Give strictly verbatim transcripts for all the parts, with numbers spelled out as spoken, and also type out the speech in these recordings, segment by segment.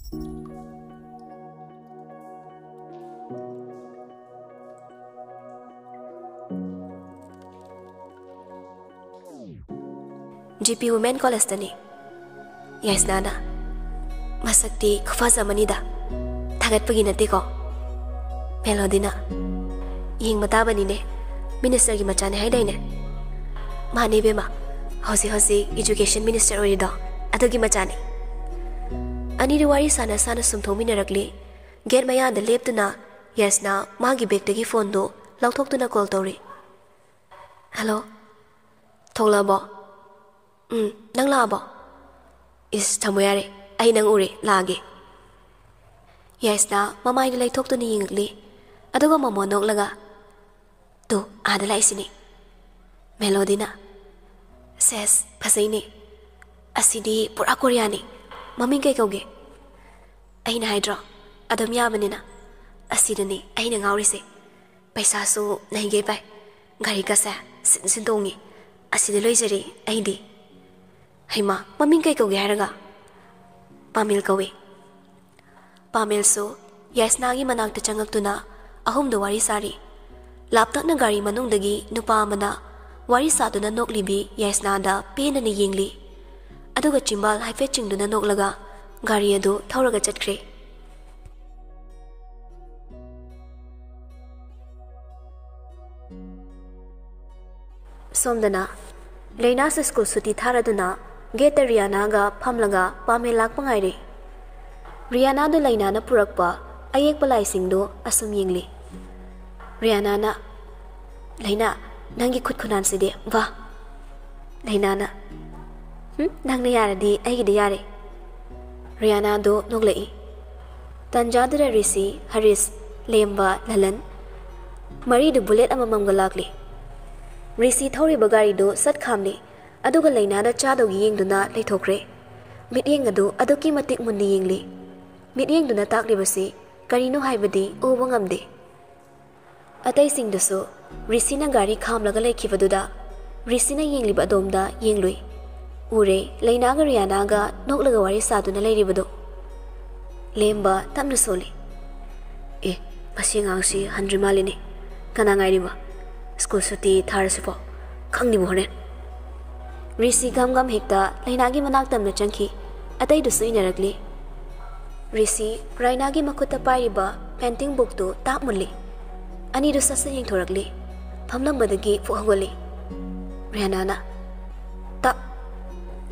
G P women ꯀꯣꯂꯦꯖꯇꯅꯤ꯫ ꯌꯥꯏꯁꯅꯥꯅ, "ꯃꯁꯛꯇꯤ ꯈꯨꯐꯖ ꯑꯃꯅꯤꯗ, ꯊꯥꯒꯠꯄꯒꯤ ꯅꯠꯇꯦꯀꯣ?" ꯃꯦꯂꯣꯗꯤꯅ, "ꯌꯦꯡꯕ ꯇꯥꯕꯅꯤꯅꯦ, ꯃꯤꯅꯤꯁꯇꯔꯒꯤ ꯃꯆꯥꯅꯦ ꯍꯥꯏꯗꯥꯏꯅꯦ?" "ꯃꯥꯅꯦ ꯏꯕꯦꯝꯃ, ꯍꯧꯖꯤꯛ ꯍꯧꯖꯤꯛ ꯏꯖꯨꯀꯦꯁꯟ ꯃꯤꯅꯤꯁꯇꯔ ꯑꯣꯏꯔꯤꯗꯣ ꯑꯗꯨꯒꯤ ꯃꯆꯥꯅꯦ꯫" ꯑꯅꯤꯗꯨ ꯋꯥꯔꯤ ꯁꯥꯟꯅ ꯁꯥꯟꯅ ꯁꯨꯝ ꯊꯣꯛꯃꯤꯟꯅꯔꯛꯂꯤ꯫ ꯒꯦꯠ ꯃꯌꯥꯗ ꯂꯦꯞꯇꯨꯅ ꯌꯥꯏꯁꯅꯥ ꯃꯥꯒꯤ ꯕꯦꯒꯇꯒꯤ ꯐꯣꯟꯗꯨ ꯂꯧꯊꯣꯛꯇꯨꯅ ꯀꯣꯜ ꯇꯧꯔꯤ꯫ "ꯍꯜꯂꯣ, ꯊꯣꯛꯂꯛꯑꯕꯣ?" "ꯎꯝ, ꯅꯪ ꯂꯥꯛꯑꯕꯣ?" "ꯏꯁ, ꯊꯝꯃꯣ ꯌꯥꯔꯦ, ꯑꯩ ꯅꯪ ꯎꯔꯦ, ꯂꯥꯛꯑꯒꯦ꯫" ꯌꯥꯏꯁꯅꯥ ꯃꯃꯥꯏꯗ ꯂꯩꯊꯣꯛꯇꯨꯅ ꯌꯦꯡꯉꯛꯂꯤ, ꯑꯗꯨꯒ ꯃꯃꯣꯟ ꯅꯣꯛꯂꯒ, "ꯇꯨ, ꯑꯥꯗ ꯂꯥꯛꯏꯁꯤꯅꯤ꯫" ꯃꯦꯂꯣꯗꯤꯅ, "ꯁꯦꯁ, ꯐꯖꯩꯅꯦ꯫ ꯑꯁꯤꯗꯤ ꯄꯨꯔꯥ ꯀꯣꯔꯤꯌꯥꯅꯤ꯫ ꯃꯃꯤꯡ ꯀꯩ ꯀꯧꯒꯦ?" "ꯑꯩꯅ ꯍꯥꯏꯗ꯭ꯔꯣ, ꯑꯗꯨꯝ ꯌꯥꯕꯅꯤꯅ꯫ ꯑꯁꯤꯗꯅꯤ ꯑꯩꯅ ꯉꯥꯎꯔꯤꯁꯦ꯫ ꯄꯩꯁꯥꯁꯨ ꯅꯩꯒꯩ ꯄꯥꯏ꯫ ꯒꯥꯔꯤꯒꯁꯦ ꯁꯤꯟ ꯁꯤꯟ ꯇꯣꯡꯉꯤ꯫ ꯑꯁꯤꯗ ꯂꯣꯏꯖꯔꯦ ꯑꯩꯗꯤ꯫" "ꯍꯩꯃꯥ, ꯃꯃꯤꯡ ꯀꯩ ꯀꯧꯒꯦ ꯍꯥꯏꯔꯒ?" "ꯄꯥꯃꯦꯜ ꯀꯧꯏ꯫" ꯄꯥꯃꯦꯜꯁꯨ ꯌꯥꯏꯁꯅꯥꯒꯤ ꯃꯅꯥꯛꯇ ꯆꯪꯉꯛꯇꯨꯅ ꯑꯍꯨꯝꯗꯨ ꯋꯥꯔꯤ ꯁꯥꯔꯤ꯫ ꯂꯥꯞꯇꯛꯅ ꯒꯥꯔꯤ ꯃꯅꯨꯡꯗꯒꯤ ꯅꯨꯄꯥ ꯑꯃꯅ ꯋꯥꯔꯤ ꯁꯥꯗꯨꯅ ꯅꯣꯛꯂꯤꯕꯤ ꯌꯥꯏꯁꯅꯥꯗ ꯄꯦꯟꯅꯅ ꯌꯦꯡꯂꯤ꯫ ꯑꯗꯨꯒ ꯆꯤꯝꯕꯥꯜ ꯍꯥꯏꯐꯦꯠ ꯆꯤꯡꯗꯨꯅ ꯅꯣꯛꯂꯒ ꯒꯥꯔꯤ ꯑꯗꯨ ꯊꯧꯔꯒ ꯆꯠꯈ꯭ꯔꯦ꯫ ꯁꯣꯝꯗꯅ ꯂꯩꯅꯥꯁꯨ ꯁ꯭ꯀꯨꯜ ꯁꯨꯇꯤ ꯊꯥꯔꯗꯨꯅ ꯒꯦꯠꯇ ꯔꯤꯌꯥꯅꯥꯒ ꯐꯝꯂꯒ ꯄꯥꯃꯦꯜ ꯂꯥꯛꯄ ꯉꯥꯏꯔꯤ꯫ ꯔꯤꯌꯥꯅꯥꯗꯨ ꯂꯩꯅꯥꯅ ꯄꯨꯔꯛꯄ ꯑꯌꯦꯛꯄ ꯂꯥꯏꯁꯤꯡꯗꯨ ꯑꯁꯨꯝ ꯌꯦꯡꯂꯤ꯫ ꯔꯤꯌꯥꯅꯥꯅ, "ꯂꯩꯅꯥ, ꯅꯪꯒꯤ ꯈꯨꯠ ꯈꯨꯅꯥꯟꯁꯤꯗꯤ, ꯋꯥ!" ꯂꯩꯅꯥꯅ, "ꯍꯨꯝ, ꯅꯪꯅ ꯌꯥꯔꯗꯤ ꯑꯩꯒꯤꯗꯤ ꯌꯥꯔꯦ꯫" ꯔꯤꯌꯥꯅꯥꯗꯨ ꯅꯣꯛꯂꯛꯏ꯫ ꯇꯟꯖꯥꯗꯨꯗ ꯔꯤꯁꯤ, ꯍꯔꯤꯁ, ꯂꯦꯝꯕ, ꯂꯂꯟ ꯃꯔꯤꯗꯨ ꯕꯨꯂꯦꯠ ꯑꯃꯃꯝꯒ ꯂꯥꯛꯂꯤ꯫ ꯔꯤꯁꯤ ꯊꯧꯔꯤꯕ ꯒꯥꯔꯤꯗꯨ ꯁꯠ ꯈꯥꯝꯂꯤ, ꯑꯗꯨꯒ ꯂꯩꯅꯥꯗ ꯆꯥꯗꯧꯒꯤ ꯌꯦꯡꯗꯨꯅ ꯂꯩꯊꯣꯛꯈ꯭ꯔꯦ꯫ ꯃꯤꯠꯌꯦꯡ ꯑꯗꯨ ꯑꯗꯨꯛꯀꯤ ꯃꯇꯤꯛ ꯃꯨꯟꯅ ꯌꯦꯡꯂꯤ꯫ ꯃꯤꯠꯌꯦꯡꯗꯨꯅ ꯇꯥꯛꯂꯤꯕꯁꯤ ꯀꯔꯤꯅꯣ ꯍꯥꯏꯕꯗꯤ ꯎꯕ ꯉꯝꯗꯦ꯫ ꯑꯇꯩꯁꯤꯡꯗꯨꯁꯨ ꯔꯤꯁꯤꯅ ꯒꯥꯔꯤ ꯈꯥꯝꯂꯒ ꯂꯩꯈꯤꯕꯗꯨꯗ ꯔꯤꯁꯤꯅ ꯌꯦꯡꯂꯤꯕ ꯑꯗꯣꯝꯗ ꯌꯦꯡꯂꯨꯏ꯫ ꯎꯔꯦ, ꯂꯩꯅꯥꯒ ꯔꯤꯌꯥꯅꯥꯒ ꯅꯣꯛꯂꯒ ꯋꯥꯔꯤ ꯁꯥꯗꯨꯅ ꯂꯩꯔꯤꯕꯗꯨ꯫ ꯂꯦꯝꯕ ꯇꯞꯅ ꯁꯣꯜꯂꯤ꯫ "ꯑꯦ, ꯃꯁꯤ ꯑꯉꯥꯡꯁꯤ ꯍꯟꯗ꯭ꯔꯤ ꯃꯥꯜꯂꯤꯅꯦ꯫ ꯀꯅꯥ ꯉꯥꯏꯔꯤꯕ? ꯁ꯭ꯀꯨꯜ ꯁꯨꯇꯤ ꯊꯥꯔꯁꯤꯐꯣ꯫ ꯈꯪꯅꯤꯕ ꯍꯣꯔꯦꯟ꯫" ꯔꯤꯁꯤ ꯒꯝ ꯒꯝ ꯍꯦꯛꯇ ꯂꯩꯅꯥꯒꯤ ꯃꯅꯥꯛ ꯇꯝꯅ ꯆꯪꯈꯤ꯫ ꯑꯇꯩꯗꯨꯁꯨ ꯏꯟꯅꯔꯛꯂꯤ꯫ ꯔꯤꯁꯤ ꯔꯥꯏꯅꯥꯒꯤ ꯃꯈꯨꯠꯇ ꯄꯥꯏꯔꯤꯕ painting bookꯇꯨ ꯇꯥꯛ ꯃꯨꯜꯂꯤ꯫ ꯑꯅꯤꯗꯨ ꯁꯠ ꯁꯠ ꯌꯦꯡꯊꯣꯔꯛꯂꯤ꯫ ꯐꯝꯂꯝꯕꯗꯒꯤ ꯐꯨꯛ ꯍꯧꯒꯠꯂꯤ꯫ ꯔꯦꯍꯥꯅꯥꯅ, "ꯇꯥꯛ!"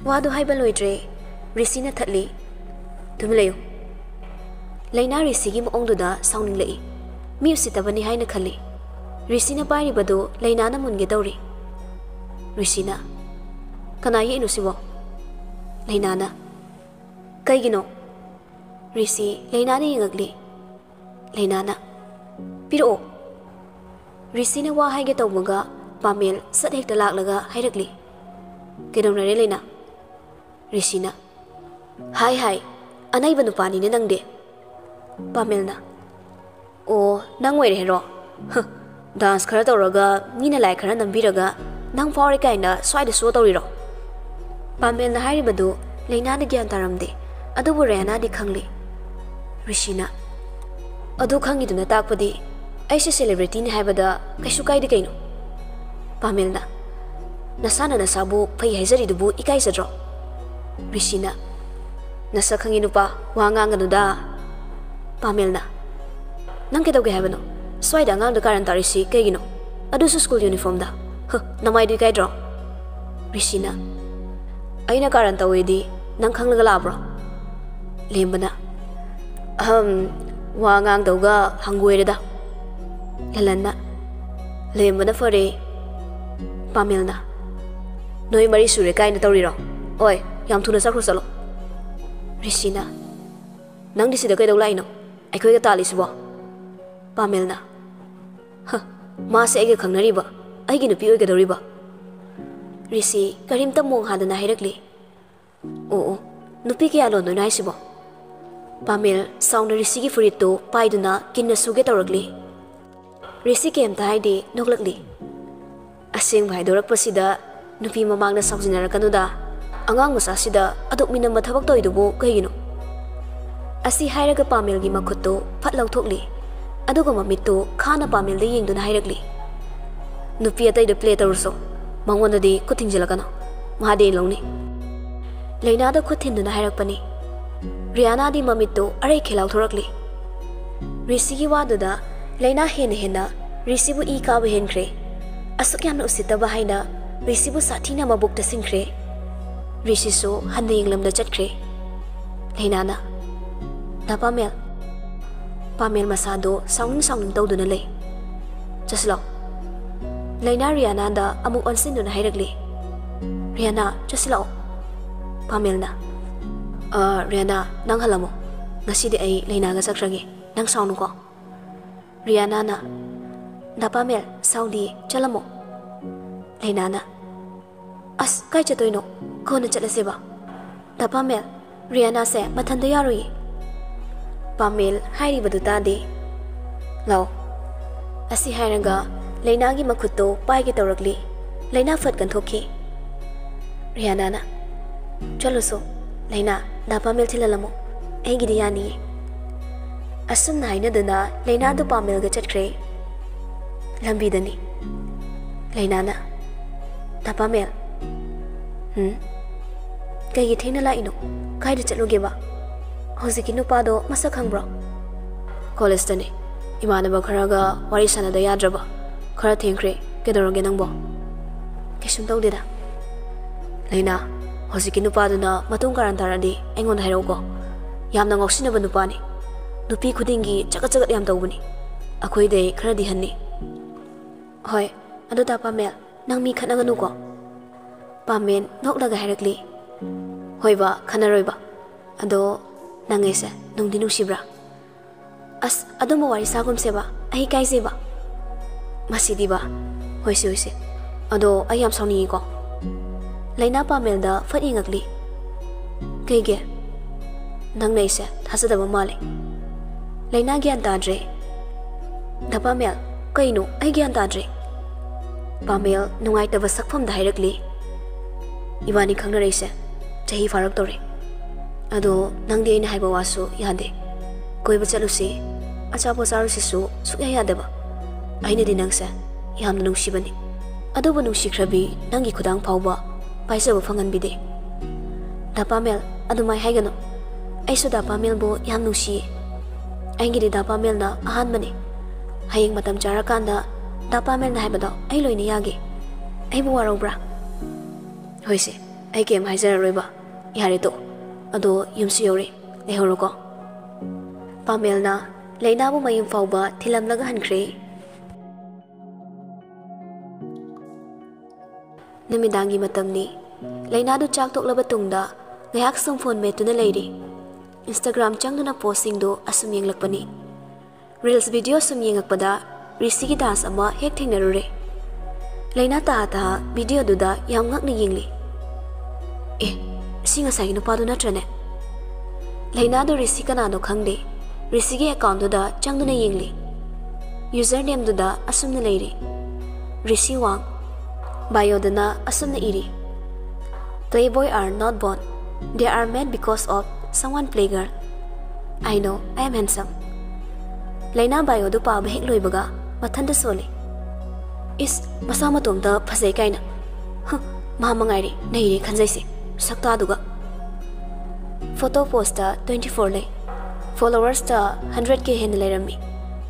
ꯋꯥꯗꯨ ꯍꯥꯏꯕ ꯂꯣꯏꯗ꯭ꯔꯦ꯫ ꯔꯤꯁꯤꯅ ꯊꯠꯂꯤ꯫ "ꯇꯨꯃꯤꯟ ꯂꯩꯌꯨ꯫" ꯂꯩꯅꯥ ꯔꯤꯁꯤꯒꯤ ꯃꯑꯣꯡꯗꯨꯗ ꯁꯥꯎꯅꯤꯡꯂꯛꯏ꯫ ꯃꯤ ꯎꯁꯤꯠꯇꯕꯅꯤ ꯍꯥꯏꯅ ꯈꯜꯂꯤ꯫ ꯔꯤꯁꯤꯅ ꯄꯥꯏꯔꯤꯕꯗꯨ ꯂꯩꯅꯥꯅ ꯃꯨꯟꯒꯦ ꯇꯧꯔꯤ꯫ ꯔꯤꯁꯤꯅ, "ꯀꯅꯥ ꯌꯦꯛꯏꯅꯣ ꯁꯤꯕꯣ?" ꯂꯩꯅꯥꯅ, "ꯀꯩꯒꯤꯅꯣ?" ꯔꯤꯁꯤ ꯂꯩꯅꯥꯅ ꯌꯦꯡꯉꯛꯂꯤ꯫ ꯂꯩꯅꯥꯅ, "ꯄꯤꯔꯛꯑꯣ꯫" ꯔꯤꯁꯤꯅ ꯋꯥ ꯍꯥꯏꯒꯦ ꯇꯧꯕꯒ ꯄꯥꯃꯦꯜ ꯁꯠ ꯍꯦꯛꯇ ꯂꯥꯛꯂꯒ ꯍꯥꯏꯔꯛꯂꯤ꯫ "ꯀꯩꯗꯧꯅꯔꯦ ꯂꯩꯅꯥ?" ꯔꯤꯁꯤꯅ, "ꯍꯥꯏ ꯍꯥꯏ, ꯑꯅꯩꯕ ꯅꯨꯄꯥꯅꯤꯅꯦ ꯅꯪꯗꯤ꯫" ꯄꯥꯃꯦꯜꯅ, "ꯑꯣ, ꯅꯪ ꯑꯣꯏꯔꯦ ꯍꯦꯔꯣ? ꯍ, dance ꯈꯔ ꯇꯧꯔꯒ, ꯃꯤꯅ like ꯈꯔ ꯅꯝꯕꯤꯔꯒ, ꯅꯪ ꯐꯥꯎꯔꯦ ꯀꯥꯏꯅ ꯁ꯭ꯋꯥꯏꯗ show ꯇꯧꯔꯤꯔꯣ?" ꯄꯥꯃꯦꯜꯅ ꯍꯥꯏꯔꯤꯕꯗꯨ ꯂꯩꯅꯥꯅ ꯒ꯭ꯌꯥꯟ ꯇꯥꯔꯝꯗꯦ, ꯑꯗꯨꯕꯨ ꯔꯦꯍꯥꯅꯥꯗꯤ ꯈꯪꯂꯤ꯫ ꯔꯤꯁꯤꯅ, "ꯑꯗꯨ ꯈꯪꯉꯤꯗꯨꯅ ꯇꯥꯛꯄꯗꯤ ꯑꯩꯁꯦ celebrityꯅꯤ ꯍꯥꯏꯕꯗ ꯀꯩꯁꯨ ꯀꯥꯏꯗꯦ ꯀꯩꯅꯣ?" ꯄꯥꯃꯦꯜꯅ, "ꯅꯁꯥꯅ ꯅꯁꯥꯕꯨ ꯐꯩ ꯍꯥꯏꯖꯔꯤꯗꯨꯕꯨ ꯏꯀꯥꯏꯖꯗ꯭ꯔꯣ?" ꯔꯤꯁꯤꯅ, "ꯅꯁꯛ ꯈꯪꯉꯤ ꯅꯨꯄꯥ, ꯋꯥ ꯉꯥꯡꯒꯅꯨꯗ꯫" ꯄꯥꯃꯦꯜꯅ, "ꯅꯪ ꯀꯩꯗꯧꯒꯦ ꯍꯥꯏꯕꯅꯣ? ꯁ꯭ꯋꯥꯏꯗ ꯑꯉꯥꯡꯗ ꯀꯥꯔꯟ ꯇꯥꯔꯤꯁꯤ ꯀꯩꯒꯤꯅꯣ? ꯑꯗꯨꯁꯨ ꯁ꯭ꯀꯨꯜ ꯌꯨꯅꯤꯐꯣꯔꯝꯗ꯫ ꯍ, ꯅꯃꯥꯏꯗꯨ ꯏꯀꯥꯏꯗ꯭ꯔꯣ?" ꯔꯤꯁꯤꯅ, "ꯑꯩꯅ ꯀꯥꯔꯟ ꯇꯧꯋꯦꯗꯤ ꯅꯪ ꯈꯪꯂꯒ ꯂꯥꯛꯑꯕ꯭ꯔꯣ?" ꯂꯦꯝꯕꯅ, "ꯑꯍꯝ, ꯋꯥ ꯉꯥꯡꯗꯧꯒ ꯍꯪꯒꯣꯏꯔꯦꯗ꯫" ꯂꯂꯟꯅ, "ꯂꯦꯝꯕꯅ ꯐꯔꯦ꯫" ꯄꯥꯃꯦꯜꯅ, "ꯅꯣꯏ ꯃꯔꯤ ꯁꯨꯔꯦ ꯀꯥꯏꯅ ꯇꯧꯔꯤꯔꯣ? ꯑꯣꯏ, ꯌꯥꯝ ꯊꯨꯅ ꯆꯠꯈ꯭ꯔꯣ ꯆꯠꯂꯣ꯫" ꯔꯤꯁꯤꯅ, "ꯅꯪꯗꯤ ꯁꯤꯗ ꯀꯩꯗꯧ ꯂꯥꯛꯏꯅꯣ? ꯑꯩꯈꯣꯏꯒ ꯇꯥꯜꯂꯤꯁꯤꯕꯣ?" ꯄꯥꯃꯦꯜꯅ, "ꯍ, ꯃꯥꯁꯦ ꯑꯩꯒ ꯈꯪꯅꯔꯤꯕ, ꯑꯩꯒꯤ ꯅꯨꯄꯤ ꯑꯣꯏꯒꯗꯧꯔꯤꯕ?" ꯔꯤꯁꯤ ꯀꯔꯤꯝꯇ ꯃꯣꯡ ꯍꯥꯗꯅ ꯍꯥꯏꯔꯛꯂꯤ꯫ "ꯑꯣ ꯑꯣ, ꯅꯨꯄꯤ ꯀꯌꯥ ꯂꯣꯟꯗꯣꯏꯅꯣ ꯍꯥꯏꯁꯤꯕꯣ?" ꯄꯥꯃꯦꯜ ꯁꯥꯎꯅ ꯔꯤꯁꯤꯒꯤ ꯐꯨꯔꯤꯠꯇꯨ ꯄꯥꯏꯗꯨꯅ ꯀꯤꯟꯅ ꯁꯨꯒꯦ ꯇꯧꯔꯛꯂꯤ꯫ ꯔꯤꯁꯤ ꯀꯩꯝꯇ ꯍꯥꯏꯗꯦ, ꯅꯣꯛꯂꯛꯂꯤ꯫ "ꯑꯁꯦꯡꯕ ꯍꯥꯏꯗꯣꯔꯛꯄꯁꯤꯗ ꯅꯨꯄꯤ ꯃꯃꯥꯡꯗ ꯁꯥꯎꯖꯤꯟꯅꯔꯛꯀꯅꯨꯗ꯫ ꯑꯉꯥꯡ ꯃꯆꯥꯁꯤꯗ ꯑꯗꯨꯛ ꯃꯤꯅꯝꯕ ꯊꯕꯛ ꯇꯧꯔꯤꯗꯨꯕꯨ ꯀꯩꯒꯤꯅꯣ?" ꯑꯁꯤ ꯍꯥꯏꯔꯒ ꯄꯥꯃꯦꯜꯒꯤ ꯃꯈꯨꯠꯇꯨ ꯐꯠ ꯂꯧꯊꯣꯛꯂꯤ꯫ ꯑꯗꯨꯒ ꯃꯃꯤꯠꯇꯨ ꯈꯥꯅ ꯄꯥꯃꯦꯜꯗ ꯌꯦꯡꯗꯨꯅ ꯍꯥꯏꯔꯛꯂꯤ, "ꯅꯨꯄꯤ ꯑꯇꯩꯗ ꯄ꯭ꯂꯦ ꯇꯧꯔꯨꯁꯣ, ꯃꯉꯣꯟꯗꯗꯤ ꯈꯨꯠ ꯊꯤꯡꯖꯤꯜꯂꯛꯀꯅꯨ꯫ ꯃꯥꯗꯤ ꯑꯩ ꯂꯧꯅꯤ꯫" ꯂꯩꯅꯥꯗ ꯈꯨꯠ ꯊꯤꯟꯗꯨꯅ ꯍꯥꯏꯔꯛꯄꯅꯤ꯫ ꯔꯤꯌꯥꯅꯥꯗꯤ ꯃꯃꯤꯠꯇꯨ ꯑꯔꯩ ꯈꯦ ꯂꯥꯎꯊꯣꯔꯛꯂꯤ꯫ ꯔꯤꯁꯤꯒꯤ ꯋꯥꯗꯨꯗ ꯂꯩꯅꯥ ꯍꯦꯟꯅ ꯍꯦꯟꯅ ꯔꯤꯁꯤꯕꯨ ꯏ ꯀꯥꯕ ꯍꯦꯟꯈ꯭ꯔꯦ꯫ ꯑꯁꯨꯛ ꯌꯥꯝꯅ ꯎꯁꯤꯠꯇꯕ ꯍꯥꯏꯅ ꯔꯤꯁꯤꯕꯨ ꯁꯥꯊꯤꯅ ꯃꯕꯨꯛꯇ ꯁꯤꯡꯈ꯭ꯔꯦ꯫ ꯔꯤꯁꯤꯁꯨ ꯍꯟꯅ ꯌꯦꯡꯂꯝꯗ ꯆꯠꯈ꯭ꯔꯦ꯫ ꯂꯩꯅꯥꯅ, "ꯗꯥ ꯄꯥꯃꯦꯜ꯫" ꯄꯥꯃꯦꯜ ꯃꯁꯥꯗꯣ ꯁꯥꯎꯅꯤꯡ ꯁꯥꯎꯅꯤꯡ ꯇꯧꯗꯨꯅ ꯂꯩ꯫ "ꯆꯠꯁꯤꯜꯂꯣ꯫" ꯂꯩꯅꯥ ꯔꯤꯌꯥꯅꯥꯗ ꯑꯃꯨꯛ ꯑꯣꯟꯁꯤꯟꯗꯨꯅ ꯍꯥꯏꯔꯛꯂꯤ꯫ "ꯔꯤꯌꯥꯅꯥ, ꯆꯠꯁꯤꯜꯂꯛꯑꯣ꯫" ꯄꯥꯃꯦꯜꯅ, "ꯑ, ꯔꯤꯌꯥꯅꯥ, ꯅꯪ ꯍꯜꯂꯝꯃꯣ꯫ ꯉꯁꯤꯗꯤ ꯑꯩ ꯂꯩꯅꯥꯒ ꯆꯠꯈ꯭ꯔꯒꯦ꯫ ꯅꯪ ꯁꯥꯎꯅꯨꯀꯣ꯫" ꯔꯤꯌꯥꯅꯥꯅ, "ꯗꯥ ꯄꯥꯃꯦꯜ, ꯁꯥꯎꯗꯤꯌꯦ, ꯆꯠꯂꯝꯃꯣ꯫" ꯂꯩꯅꯥꯅ, "ꯑꯁ, ꯀꯥꯏ ꯆꯠꯇꯣꯏꯅꯣ? ꯀꯣꯟꯅ ꯆꯠꯂꯁꯦꯕ꯫ ꯗꯥ ꯄꯥꯃꯦꯜ, ꯔꯤꯌꯥꯅꯥꯁꯦ ꯃꯊꯟꯇ ꯌꯥꯔꯣꯏꯌꯦ꯫" ꯄꯥꯃꯦꯜ ꯍꯥꯏꯔꯤꯕꯗꯨ ꯇꯥꯗꯦ꯫ "ꯂꯥꯎ꯫" ꯑꯁꯤ ꯍꯥꯏꯔꯒ ꯂꯩꯅꯥꯒꯤ ꯃꯈꯨꯠꯇꯣ ꯄꯥꯏꯒꯦ ꯇꯧꯔꯛꯂꯤ꯫ ꯂꯩꯅꯥ ꯐꯠ ꯀꯟꯊꯣꯛꯈꯤ꯫ ꯔꯤꯌꯥꯅꯥꯅ, "ꯆꯠꯂꯨꯁꯣ꯫ ꯂꯩꯅꯥ, ꯗꯥ ꯄꯥꯃꯦꯜ ꯊꯤꯜꯍꯜꯂꯝꯃꯣ꯫ ꯑꯩꯒꯤꯗꯤ ꯌꯥꯅꯤꯌꯦ꯫" ꯑꯁꯨꯝꯅ ꯍꯥꯏꯅꯗꯨꯅ ꯂꯩꯅꯥꯗꯨ ꯄꯥꯃꯦꯜꯒ ꯆꯠꯈ꯭ꯔꯦ꯫ ꯂꯝꯕꯤꯗꯅꯤ꯫ ꯂꯩꯅꯥꯅ, "ꯗꯥ ꯄꯥꯃꯦꯜ꯫" "ꯍꯨꯝ? ꯀꯩꯒꯤ ꯊꯦꯡꯅ ꯂꯥꯛꯏꯅꯣ? ꯀꯥꯏꯗ ꯆꯠꯂꯨꯒꯦꯕ? ꯍꯧꯖꯤꯛꯀꯤ ꯅꯨꯄꯥꯗꯣ ꯃꯁꯛ ꯈꯪꯕ꯭ꯔꯣ?" "ꯀꯣꯂꯦꯖꯇꯅꯦ꯫ ꯏꯃꯥꯟꯅꯕ ꯈꯔꯒ ꯋꯥꯔꯤ ꯁꯥꯟꯅꯗ ꯌꯥꯗ꯭ꯔꯕ꯫ ꯈꯔ ꯊꯦꯡꯈ꯭ꯔꯦ꯫ ꯀꯩꯗꯧꯔꯒꯦ ꯅꯪꯕꯣ?" "ꯀꯩꯁꯨꯝ ꯇꯧꯗꯦꯗ꯫" "ꯂꯩꯅꯥ, ꯍꯧꯖꯤꯛꯀꯤ ꯅꯨꯄꯥꯗꯨꯅ ꯃꯇꯨꯡ ꯀꯥꯔꯟ ꯇꯥꯔꯗꯤ ꯑꯩꯉꯣꯟꯗ ꯍꯥꯏꯔꯛꯎꯀꯣ꯫ ꯌꯥꯝꯅ ꯉꯥꯎꯁꯤꯟꯅꯕ ꯅꯨꯄꯥꯅꯤ꯫ ꯅꯨꯄꯤ ꯈꯨꯗꯤꯡꯒꯤ ꯆꯒꯠ ꯆꯒꯠ ꯌꯥꯝ ꯇꯧꯕꯅꯤ꯫ ꯑꯩꯈꯣꯏꯗꯩ ꯈꯔꯗꯤ ꯍꯟꯅꯤ꯫" "ꯍꯣꯏ, ꯑꯗꯨ ꯗꯥ ꯄꯥꯃꯦꯜ, ꯅꯪ ꯃꯤ ꯈꯠꯅꯒꯅꯨꯀꯣ꯫" ꯄꯥꯃꯦꯜ ꯅꯣꯛꯂꯒ ꯍꯥꯏꯔꯛꯂꯤ, "ꯍꯣꯏꯕ, ꯈꯠꯅꯔꯣꯏꯕ꯫ ꯑꯗꯣ ꯅꯪ ꯑꯩꯁꯦ ꯅꯨꯡꯗꯤ ꯅꯨꯡꯁꯤꯕ꯭ꯔꯥ?" "ꯑꯁ, ꯑꯗꯨꯝꯕ ꯋꯥꯔꯤ ꯁꯥꯒꯨꯝꯁꯦꯕ, ꯑꯩ ꯏꯀꯥꯏꯖꯩꯕ꯫" "ꯃꯁꯤꯗꯤꯕ꯫ ꯍꯣꯏꯁꯦ, ꯍꯣꯏꯁꯦ꯫ ꯑꯗꯣ ꯑꯩ ꯌꯥꯝ ꯁꯥꯎꯅꯤꯡꯉꯤꯀꯣ꯫" ꯂꯩꯅꯥ ꯄꯥꯃꯦꯜꯗ ꯐꯠ ꯌꯦꯡꯉꯛꯂꯤ꯫ "ꯀꯩꯒꯤ? ꯅꯪꯅ ꯑꯩꯁꯦ ꯊꯥꯖꯗꯕ ꯃꯥꯜꯂꯦ꯫" ꯂꯩꯅꯥ ꯒ꯭ꯌꯥꯟ ꯇꯥꯗ꯭ꯔꯦ꯫ "ꯗꯥ ꯄꯥꯃꯦꯜ, ꯀꯩꯅꯣ? ꯑꯩ ꯒ꯭ꯌꯥꯟ ꯇꯥꯗ꯭ꯔꯦ꯫" ꯄꯥꯃꯦꯜ ꯅꯨꯡꯉꯥꯏꯇꯕ ꯁꯛꯐꯝꯗ ꯍꯥꯏꯔꯛꯂꯤ, "ꯏꯕꯥꯅꯤ ꯈꯪꯅꯔꯛꯏꯁꯦ ꯆꯍꯤ ꯐꯥꯔꯛꯇꯧꯔꯦ꯫ ꯑꯗꯣ ꯅꯪꯗꯤ ꯑꯩꯅ ꯍꯥꯏꯕ ꯋꯥꯁꯨ ꯌꯥꯗꯦ꯫ ꯀꯣꯏꯕ ꯆꯠꯂꯨꯁꯤ, ꯑꯆꯥꯄꯣꯠ ꯆꯥꯔꯨꯁꯤꯁꯨ ꯁꯨꯛꯌꯥ ꯌꯥꯗꯕ꯫ ꯑꯩꯅꯗꯤ ꯅꯪꯁꯦ ꯌꯥꯝꯅ ꯅꯨꯡꯁꯤꯕꯅꯤ꯫ ꯑꯗꯨꯕꯨ ꯅꯨꯡꯁꯤꯈ꯭ꯔꯕꯤ ꯅꯪꯒꯤ ꯈꯨꯗꯥꯡ ꯐꯥꯎꯕ ꯄꯥꯏꯖꯕ ꯐꯪꯍꯟꯕꯤꯗꯦ꯫ ꯗꯥ ꯄꯥꯃꯦꯜ, ꯑꯗꯨꯃꯥꯏ ꯍꯥꯏꯒꯅꯨ꯫ ꯑꯩꯁꯨ ꯗꯥ ꯄꯥꯃꯦꯜꯕꯨ ꯌꯥꯝ ꯅꯨꯡꯁꯤꯌꯦ꯫ ꯑꯩꯒꯤꯗꯤ ꯗꯥ ꯄꯥꯃꯦꯜꯅ ꯑꯍꯥꯟꯕꯅꯤ꯫ ꯍꯌꯦꯡ ꯃꯇꯝ ꯆꯥꯔꯀꯥꯟꯗ ꯗꯥ ꯄꯥꯃꯦꯜꯅ ꯍꯥꯏꯕꯗꯣ ꯑꯩ ꯂꯣꯏꯅ ꯌꯥꯒꯦ꯫ ꯑꯩꯕꯨ ꯋꯥꯔꯧꯕ꯭ꯔꯥ? ꯍꯣꯏꯁꯦ, ꯑꯩ ꯀꯩꯝ ꯍꯥꯏꯖꯔꯔꯣꯏꯕ꯫ ꯌꯥꯔꯦ ꯇꯣꯛꯑꯣ꯫ ꯑꯗꯣ ꯌꯨꯝꯁꯨ ꯌꯧꯔꯦ, ꯂꯩꯍꯧꯔꯣꯀꯣ꯫ ꯄꯥꯃꯦꯜꯅ ꯂꯩꯅꯥꯕꯨ ꯃꯌꯨꯝ ꯐꯥꯎꯕ ꯊꯤꯜꯂꯝꯂꯒ ꯍꯟꯈ꯭ꯔꯦ꯫ ꯅꯨꯃꯤꯗꯥꯡꯒꯤ ꯃꯇꯝꯅꯤ꯫ ꯂꯩꯅꯥꯗꯨ ꯆꯥꯛ ꯇꯣꯛꯂꯕ ꯇꯨꯡꯗ ꯉꯥꯏꯍꯥꯛ ꯁꯨꯝ ꯐꯣꯟ ꯃꯦꯠꯇꯨꯅ ꯂꯩꯔꯤ꯫ Instagram ꯆꯪꯗꯨꯅ ꯄꯣꯁꯁꯤꯡꯗꯨ ꯑꯁꯨꯝ ꯌꯦꯡꯂꯛꯄꯅꯤ꯫ Reels video ꯁꯨꯝ ꯌꯦꯡꯉꯛꯄꯗ ꯔꯤꯁꯤꯒꯤ dance ꯑꯃ ꯍꯦꯛ ꯊꯦꯡꯅꯔꯨꯔꯦ꯫ ꯂꯩꯅꯥ ꯇꯥ ꯇꯥ video ꯗꯨꯗ ꯌꯥꯝ ꯉꯛꯅ ꯌꯦꯡꯂꯤ꯫ "ꯑꯦ, ꯁꯤ ꯉꯁꯥꯏꯒꯤ ꯅꯨꯄꯥꯗꯨ ꯅꯠꯇ꯭ꯔꯅꯦ?" ꯂꯩꯅꯥꯗꯨ ꯔꯤꯁꯤ ꯀꯅꯥꯅꯣ ꯈꯪꯗꯦ꯫ ꯔꯤꯁꯤꯒꯤ account ꯗꯨꯗ ꯆꯪꯗꯨꯅ ꯌꯦꯡꯂꯤ꯫ User name ꯗꯨꯗ ꯑꯁꯨꯝꯅ ꯂꯩꯔꯤ, ꯔꯤꯁꯤ ꯋꯥꯡ꯫ Bio ꯗꯅ ꯑꯁꯨꯝꯅ ꯏꯔꯤ, "Playboy are not born, they are made because of someone play girl." "I know, I am handsome." ꯂꯩꯅꯥ bio ꯗꯨ ꯄꯥꯕ ꯍꯦꯛ ꯂꯣꯏꯕꯒ ꯃꯊꯟꯇ ꯁꯣꯜꯂꯤ꯫ "ꯏꯁ, ꯃꯁꯥ ꯃꯇꯣꯝꯇ ꯐꯖꯩ ꯀꯥꯏꯅ꯫ ꯍ, ꯃꯥ ꯃꯉꯥꯏꯔꯦ ꯅꯩꯔꯦ ꯈꯟꯖꯩꯁꯦ, ꯁꯛꯇꯥꯗꯨꯒ!" Photo post ꯇ twenty four ꯂꯩ꯫ Followers ꯇ hundred K ꯍꯦꯟꯅ ꯂꯩꯔꯝꯃꯤ꯫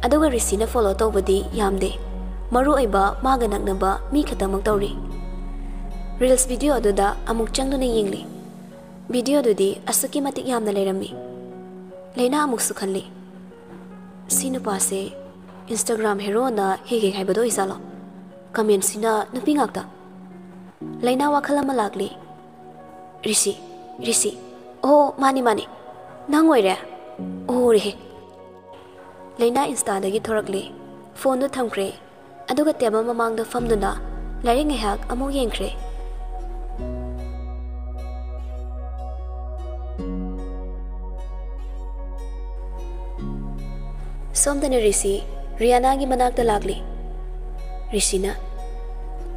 ꯑꯗꯨꯒ ꯔꯤꯁꯤꯅ follow ꯇꯧꯕꯗꯤ ꯌꯥꯝꯗꯦ꯫ ꯃꯔꯨ ꯑꯣꯏꯕ ꯃꯥꯒ ꯅꯛꯅꯕ ꯃꯤ ꯈꯛꯇꯃꯛ ꯇꯧꯔꯤ꯫ Reels video ꯑꯗꯨꯗ ꯑꯃꯨꯛ ꯆꯪꯗꯨꯅ ꯌꯦꯡꯂꯤ꯫ Video ꯗꯨꯗꯤ ꯑꯁꯨꯛꯀꯤ ꯃꯇꯤꯛ ꯌꯥꯝꯅ ꯂꯩꯔꯝꯃꯤ꯫ ꯂꯩꯅꯥ ꯑꯃꯨꯛꯁꯨ ꯈꯜꯂꯤ, "ꯁꯤ ꯅꯨꯄꯥꯁꯦ Instagram hero ꯅ ꯍꯦꯛ ꯍꯦꯛ ꯍꯥꯏꯕꯗꯣ ꯑꯣꯏꯖꯥꯠꯂꯣ? Comment ꯁꯤꯅ ꯅꯨꯄꯤ ꯉꯥꯛꯇ?" ꯂꯩꯅꯥ ꯋꯥꯈꯜ ꯑꯃ ꯂꯥꯛꯂꯤ꯫ "ꯔꯤꯁꯤ, ꯔꯤꯁꯤ꯫ ꯑꯣ, ꯃꯥꯅꯤ, ꯃꯥꯅꯤ꯫ ꯅꯪ ꯑꯣꯏꯔꯦ? ꯑꯣ, ꯔꯦꯍꯦ꯫" ꯂꯩꯅꯥ Insta ꯗꯒꯤ ꯊꯣꯔꯛꯂꯦ꯫ Phone ꯗꯨ ꯊꯝꯈ꯭ꯔꯦ꯫ ꯑꯗꯨꯒ table ꯃꯃꯥꯡꯗ ꯐꯝꯗꯨꯅ ꯂꯥꯏꯔꯤꯛ ꯉꯥꯏꯍꯥꯛ ꯑꯃꯨꯛ ꯌꯦꯡꯈ꯭ꯔꯦ꯫ ꯁꯣꯝꯗꯅ ꯔꯤꯁꯤ ꯔꯤꯌꯥꯅꯥꯒꯤ ꯃꯅꯥꯛꯇ ꯂꯥꯛꯂꯤ꯫ ꯔꯤꯁꯤꯅ,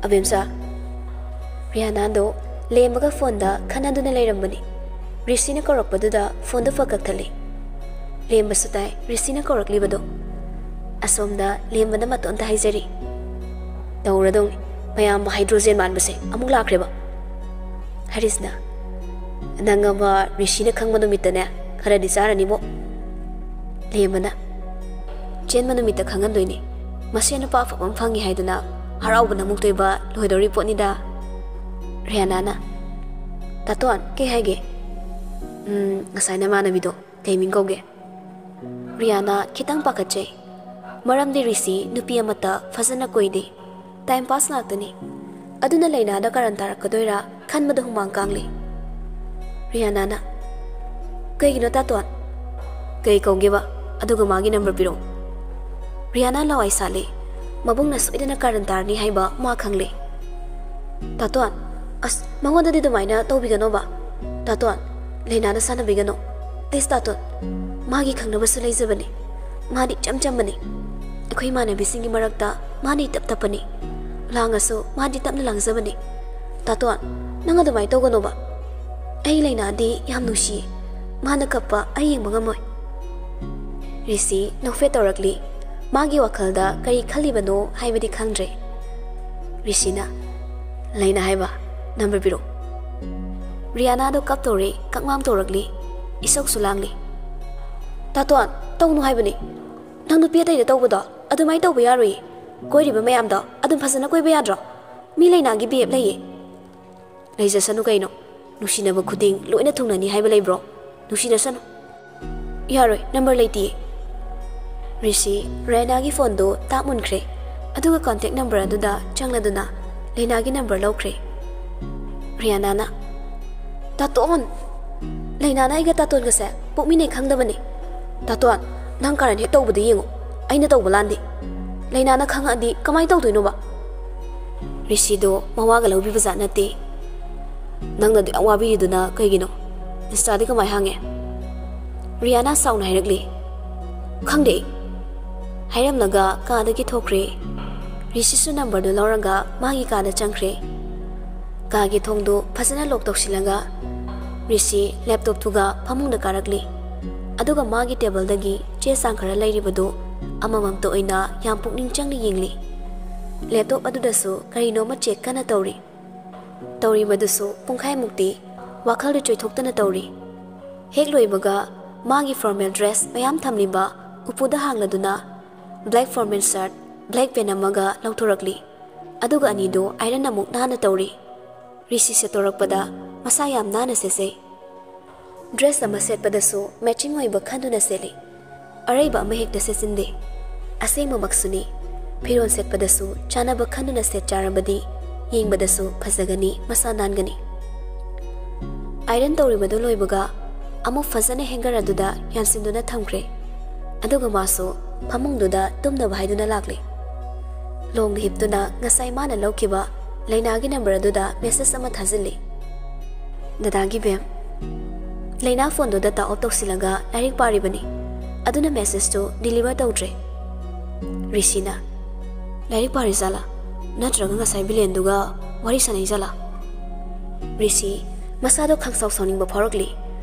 "ꯑꯕꯦꯝꯆꯥ꯫" ꯔꯤꯌꯥꯅꯥꯗꯣ ꯂꯦꯝꯕꯒ phone ꯗ ꯈꯟꯅꯗꯨꯅ ꯂꯩꯔꯝꯕꯅꯤ꯫ ꯔꯤꯁꯤꯅ ꯀꯧꯔꯛꯄꯗꯨꯗ ꯐꯣꯟꯗꯨ ꯐꯠ ꯀꯛꯊꯠꯂꯤ꯫ ꯂꯦꯝꯕꯁꯨ ꯇꯥꯏ ꯔꯤꯁꯤꯅ ꯀꯧꯔꯛꯂꯤꯕꯗꯣ꯫ ꯑꯁꯣꯝꯗ ꯂꯦꯝꯕꯅ ꯃꯇꯣꯟꯇ ꯍꯥꯏꯖꯔꯤ, "ꯇꯧꯔꯗꯧꯅꯤ, ꯃꯌꯥꯝ ꯍꯥꯏꯗ꯭ꯔꯣꯖꯦꯟ ꯃꯥꯟꯕꯁꯦ ꯑꯃꯨꯛ ꯂꯥꯛꯈ꯭ꯔꯦꯕ꯫" ꯍꯔꯤꯁꯅ, "ꯅꯪ ꯑꯃ ꯔꯤꯁꯤꯅ ꯈꯪꯕ ꯅꯨꯃꯤꯠꯇꯅꯦ ꯈꯔꯗꯤ ꯆꯥꯔꯅꯤꯕꯣ꯫" ꯂꯦꯝꯕꯅ, "ꯆꯦꯟꯕ ꯅꯨꯃꯤꯠꯇ ꯈꯪꯍꯟꯗꯣꯏꯅꯤ꯫ ꯃꯁꯦꯟ ꯅꯨꯄꯥ ꯑꯐꯕ ꯑꯃ ꯐꯪꯉꯤ ꯍꯥꯏꯗꯅ ꯍꯔꯥꯎꯕꯅ ꯃꯨꯛꯇꯣꯏꯕ ꯂꯣꯏꯗꯧꯔꯤ ꯄꯣꯠꯅꯤꯗ꯫" ꯔꯤꯌꯥꯅꯥꯅ, "ꯇꯥꯇꯣꯟ, ꯀꯩ ꯍꯥꯏꯒꯦ?" "ꯎꯝ, ꯉꯁꯥꯏ ꯅꯃꯥꯟꯅꯕꯤꯗꯣ ꯀꯩ ꯃꯤꯡ ꯀꯧꯒꯦ?" ꯔꯤꯌꯥꯅꯥ ꯈꯤꯇꯪ ꯄꯥꯈꯠꯆꯩ꯫ ꯃꯔꯝꯗꯤ ꯔꯤꯁꯤ ꯅꯨꯄꯤ ꯑꯃꯠꯇ ꯐꯖꯅ ꯀꯣꯏꯗꯦ꯫ ꯇꯥꯏꯝ ꯄꯥꯁ ꯉꯥꯛꯇꯅꯤ꯫ ꯑꯗꯨꯅ ꯂꯩꯅꯥꯗ ꯀꯔꯟ ꯇꯥꯔꯛꯀꯗꯣꯏꯔꯥ ꯈꯟꯕꯗ ꯍꯨꯃꯥꯡ ꯀꯥꯡꯂꯤ꯫ ꯔꯤꯌꯥꯅꯥꯅ, "ꯀꯩꯒꯤꯅꯣ ꯇꯥꯇꯣꯟ? ꯀꯩ ꯀꯧꯒꯦꯕ? ꯑꯗꯨꯒ ꯃꯥꯒꯤ ꯅꯝꯕꯔ ꯄꯤꯔꯛꯑꯣ꯫" ꯔꯤꯌꯥꯅꯥ ꯂꯋꯥꯏ ꯁꯥꯠꯂꯤ꯫ ꯃꯕꯨꯡꯅ ꯁꯣꯏꯗꯅ ꯀꯥꯔꯟ ꯇꯥꯔꯅꯤ ꯍꯥꯏꯕ ꯃꯥ ꯈꯪꯂꯤ꯫ "ꯇꯥꯇꯣꯟ, ꯑꯁ, ꯃꯉꯣꯟꯗꯗꯤ ꯑꯗꯨꯃꯥꯏꯅ ꯇꯧꯕꯤꯒꯅꯣꯕ꯫ ꯇꯥꯇꯣꯟ, ꯂꯩꯅꯥꯗ ꯁꯥꯟꯅꯕꯤꯒꯅꯣ꯫ ꯄ꯭ꯂꯤꯖ ꯇꯥꯇꯣꯟ, ꯃꯥꯒꯤ ꯈꯪꯅꯕꯁꯨ ꯂꯩꯖꯕꯅꯤ꯫ ꯃꯥꯗꯤ ꯏꯆꯝ ꯆꯝꯕꯅꯤ꯫ ꯑꯩꯈꯣꯏ ꯏꯃꯥꯟꯅꯕꯤꯁꯤꯡꯒꯤ ꯃꯔꯛꯇ ꯃꯥꯅ ꯏꯇꯞ ꯇꯞꯄꯅꯤ꯫ ꯂꯥꯡꯉꯁꯨ ꯃꯥꯗꯤ ꯇꯞꯅ ꯂꯥꯡꯖꯕꯅꯤ꯫ ꯇꯥꯇꯣꯟ, ꯅꯪ ꯑꯗꯨꯃꯥꯏꯅ ꯇꯧꯒꯅꯣꯕ꯫ ꯑꯩ ꯂꯩꯅꯥꯗꯤ ꯌꯥꯝ ꯅꯨꯡꯁꯤꯌꯦ꯫ ꯃꯥꯅ ꯀꯞꯄ ꯑꯩ ꯌꯦꯡꯕ ꯉꯝꯃꯣꯏ꯫" ꯔꯤꯁꯤ ꯅꯣꯛꯐꯦꯠ ꯇꯧꯔꯛꯂꯤ꯫ ꯃꯥꯒꯤ ꯋꯥꯈꯜꯗ ꯀꯔꯤ ꯈꯜꯂꯤꯕꯅꯣ ꯍꯥꯏꯕꯗꯤ ꯈꯪꯗ꯭ꯔꯦ꯫ ꯔꯤꯁꯤꯅ, "ꯂꯩꯅꯥ ꯍꯥꯏꯕ, ꯅꯝꯕꯔ ꯄꯤꯔꯛꯑꯣ꯫" ꯔꯤꯌꯥꯅꯥꯗꯣ ꯀꯞꯇꯧꯔꯦ, ꯀꯛꯃꯥꯡ ꯇꯧꯔꯛꯂꯤ, ꯏꯁꯧꯁꯨ ꯂꯥꯡꯂꯤ꯫ "ꯇꯥꯇꯣꯟ, ꯇꯧꯅꯨ ꯍꯥꯏꯕꯅꯤ꯫ ꯅꯪ ꯅꯨꯄꯤ ꯑꯇꯩꯗ ꯇꯧꯕꯗꯣ ꯑꯗꯨꯃꯥꯏꯅ ꯇꯧꯕ ꯌꯥꯔꯣꯏꯌꯦ꯫ ꯀꯣꯏꯔꯤꯕ ꯃꯌꯥꯝꯗꯣ ꯑꯗꯨꯝ ꯐꯖꯅ ꯀꯣꯏꯕ ꯌꯥꯗ꯭ꯔꯣ? ꯃꯤ ꯂꯩꯅꯥꯒꯤ ꯕꯦꯞ ꯂꯩꯌꯦ꯫" "ꯂꯩꯖꯁꯅꯨ ꯀꯩꯅꯣ꯫ ꯅꯨꯡꯁꯤꯅꯕ ꯈꯨꯗꯤꯡ ꯂꯣꯏꯅ ꯊꯨꯡꯅꯅꯤ ꯍꯥꯏꯕ ꯂꯩꯕ꯭ꯔꯣ? ꯅꯨꯡꯁꯤꯅꯁꯅꯨ꯫" "ꯌꯥꯔꯣꯏ, ꯅꯝꯕꯔ ꯂꯩꯇꯤꯌꯦ꯫" ꯔꯤꯁꯤ ꯔꯦꯅꯥꯒꯤ ꯐꯣꯟꯗꯨ ꯇꯥꯞ ꯃꯨꯟꯈ꯭ꯔꯦ꯫ ꯑꯗꯨꯒ ꯀꯣꯟꯇꯦꯛ ꯅꯝꯕꯔ ꯑꯗꯨꯗ ꯆꯪꯂꯗꯨꯅ ꯂꯩꯅꯥꯒꯤ ꯅꯝꯕꯔ ꯂꯧꯈ꯭ꯔꯦ꯫ ꯔꯤꯌꯥꯅꯥꯅ, "ꯇꯥꯇꯣꯟ! ꯂꯩꯅꯥꯅ ꯑꯩꯒ ꯇꯥꯇꯣꯟꯒꯁꯦ ꯄꯣꯛꯃꯤꯟꯅꯩ ꯈꯪꯗꯕꯅꯤ꯫ ꯇꯥꯇꯣꯟ, ꯅꯪ ꯀꯥꯔꯟ ꯍꯦꯛ ꯇꯧꯕꯗ ꯌꯦꯡꯉꯨ꯫ ꯑꯩꯅ ꯇꯧꯕ ꯂꯥꯟꯗꯦ꯫ ꯂꯩꯅꯥꯅ ꯈꯪꯉꯛꯑꯗꯤ ꯀꯃꯥꯏꯅ ꯇꯧꯗꯣꯏꯅꯣꯕ?" ꯔꯤꯁꯤꯗꯣ ꯃꯋꯥꯒ ꯂꯧꯕꯤꯕ ꯖꯥꯠ ꯅꯠꯇꯦ꯫ "ꯅꯪꯅ ꯑꯗꯨ ꯌꯥꯝ ꯋꯥꯕꯤꯔꯤꯗꯨꯅ ꯀꯩꯒꯤꯅꯣ? ꯏꯟꯁꯇꯥꯗꯤ ꯀꯃꯥꯏ ꯍꯥꯡꯉꯦ?" ꯔꯤꯌꯥꯅꯥ ꯁꯥꯎꯅ ꯍꯥꯏꯔꯛꯂꯤ꯫ "ꯈꯪꯗꯦ ꯑꯩ꯫" ꯍꯥꯏꯔꯝꯂꯒ ꯀꯥꯗꯒꯤ ꯊꯣꯛꯈ꯭ꯔꯦ꯫ ꯔꯤꯁꯤꯁꯨ ꯅꯝꯕꯔꯗꯨ ꯂꯧꯔꯒ ꯃꯥꯒꯤ ꯀꯥꯗ ꯆꯪꯈ꯭ꯔꯦ꯫ ꯀꯥꯒꯤ ꯊꯣꯡꯗꯨ ꯐꯖꯅ ꯂꯣꯛ ꯇꯧꯁꯤꯜꯂꯒ ꯔꯤꯁꯤ ꯂꯦꯞꯇꯣꯞꯇꯨꯒ ꯐꯃꯨꯡꯗ ꯀꯥꯔꯛꯂꯤ꯫ ꯑꯗꯨꯒ ꯃꯥꯒꯤ ꯇꯦꯕꯜꯗꯒꯤ ꯆꯦ ꯆꯥꯡ ꯈꯔ ꯂꯩꯔꯤꯕꯗꯨ ꯑꯃꯃꯝꯇ ꯑꯣꯏꯅ ꯌꯥꯝ ꯄꯨꯛꯅꯤꯡ ꯆꯪꯅ ꯌꯦꯡꯂꯤ꯫ ꯂꯦꯞꯇꯣꯞ ꯑꯗꯨꯗꯁꯨ ꯀꯔꯤꯅꯣꯃ ꯆꯦꯛ ꯀꯟꯅ ꯇꯧꯔꯤ꯫ ꯇꯧꯔꯤꯕꯗꯨꯁꯨ ꯄꯨꯡꯈꯥꯏꯃꯨꯛꯇꯤ ꯋꯥꯈꯜꯗ ꯆꯣꯏꯊꯣꯛꯇꯅ ꯇꯧꯔꯤ꯫ ꯍꯦꯛ ꯂꯣꯏꯕꯒ ꯃꯥꯒꯤ ꯐꯣꯔꯃꯦꯜ ꯗ꯭ꯔꯦꯁ ꯃꯌꯥꯝ ꯊꯝꯂꯤꯕ ꯎꯄꯨꯗ ꯍꯥꯡꯂꯗꯨꯅ ꯕ꯭ꯂꯦꯛ ꯐꯣꯔꯃꯦꯜ ꯁꯔꯠ, ꯕ꯭ꯂꯦꯛ ꯄꯦꯟ ꯑꯃꯒ ꯂꯧꯊꯣꯔꯛꯂꯤ꯫ ꯑꯗꯨꯒ ꯑꯅꯤꯗꯨ ꯑꯥꯏꯔꯟ ꯑꯃꯨꯛ ꯅꯥꯟꯅ ꯇꯧꯔꯤ꯫ ꯔꯤꯁꯤ ꯁꯦꯠꯇꯣꯔꯛꯄꯗ ꯃꯁꯥ ꯌꯥꯝ ꯅꯥꯟꯅ ꯁꯦꯠꯆꯩ꯫ ꯗ꯭ꯔꯦꯁ ꯑꯃ ꯁꯦꯠꯄꯗꯁꯨ ꯃꯦꯆꯤꯡ ꯑꯣꯏꯕ ꯈꯟꯗꯨꯅ ꯁꯦꯠꯂꯤ꯫ ꯑꯔꯩꯕ ꯑꯃ ꯍꯦꯛꯇ ꯁꯦꯠꯆꯤꯟꯗꯦ꯫ ꯑꯁꯦꯡꯕꯃꯛꯁꯨꯅꯤ꯫ ꯐꯤꯔꯣꯜ ꯁꯦꯠꯄꯗꯁꯨ ꯆꯥꯅꯕ ꯈꯟꯗꯨꯅ ꯁꯦꯠ ꯆꯥꯔꯕꯗꯤ ꯌꯦꯡꯕꯗꯁꯨ ꯐꯖꯒꯅꯤ, ꯃꯁꯥ ꯅꯥꯟꯒꯅꯤ꯫ ꯑꯥꯏꯔꯟ ꯇꯧꯔꯤꯕꯗꯨ ꯂꯣꯏꯕꯒ ꯑꯃꯨꯛ ꯐꯖꯅ ꯍꯦꯡꯒꯔ ꯑꯗꯨꯗ ꯌꯥꯟꯁꯤꯟꯗꯨꯅ ꯊꯝꯈ꯭ꯔꯦ꯫ ꯑꯗꯨꯒ ꯃꯥꯁꯨ ꯐꯃꯨꯡꯗꯨꯗ ꯇꯨꯝꯅꯕ ꯍꯥꯏꯗꯨꯅ ꯂꯥꯛꯂꯤ꯫ ꯂꯣꯡꯗ ꯍꯤꯞꯇꯨꯅ ꯉꯁꯥꯏ ꯃꯥꯅ ꯂꯧꯈꯤꯕ ꯂꯩꯅꯥꯒꯤ ꯅꯝꯕꯔ ꯑꯗꯨꯗ ꯃꯦꯁꯦꯖ ꯑꯃ ꯊꯥꯖꯤꯜꯂꯤ꯫ "ꯗꯗꯥꯒꯤ ꯕꯦꯝ, ꯂꯩꯅꯥ ꯐꯣꯟꯗꯨ ꯗꯇꯥ ꯑꯣꯐ ꯇꯧꯁꯤꯜꯂꯒ ꯂꯥꯏꯔꯤꯛ ꯄꯥꯔꯤꯕꯅꯤ, ꯑꯗꯨꯅ ꯃꯦꯁꯦꯖꯇꯨ ꯗꯤꯂꯤꯚꯔ ꯇꯧꯗ꯭ꯔꯦ꯫" ꯔꯤꯁꯤꯅ, "ꯂꯥꯏꯔꯤꯛ ꯄꯥꯔꯤꯖꯥꯠꯂꯥ? ꯅꯠꯇ꯭ꯔꯒ ꯉꯁꯥꯏ ꯕꯤꯂꯦꯟꯗꯨꯒ ꯋꯥꯔꯤ ꯁꯥꯟꯅꯩꯖꯥꯠꯂꯥ?" ꯔꯤꯁꯤ ꯃꯁꯥꯗꯣ ꯈꯪꯁꯥꯎ ꯁꯥꯎꯅꯤꯡꯕ ꯐꯥꯎꯔꯛꯂꯤ꯫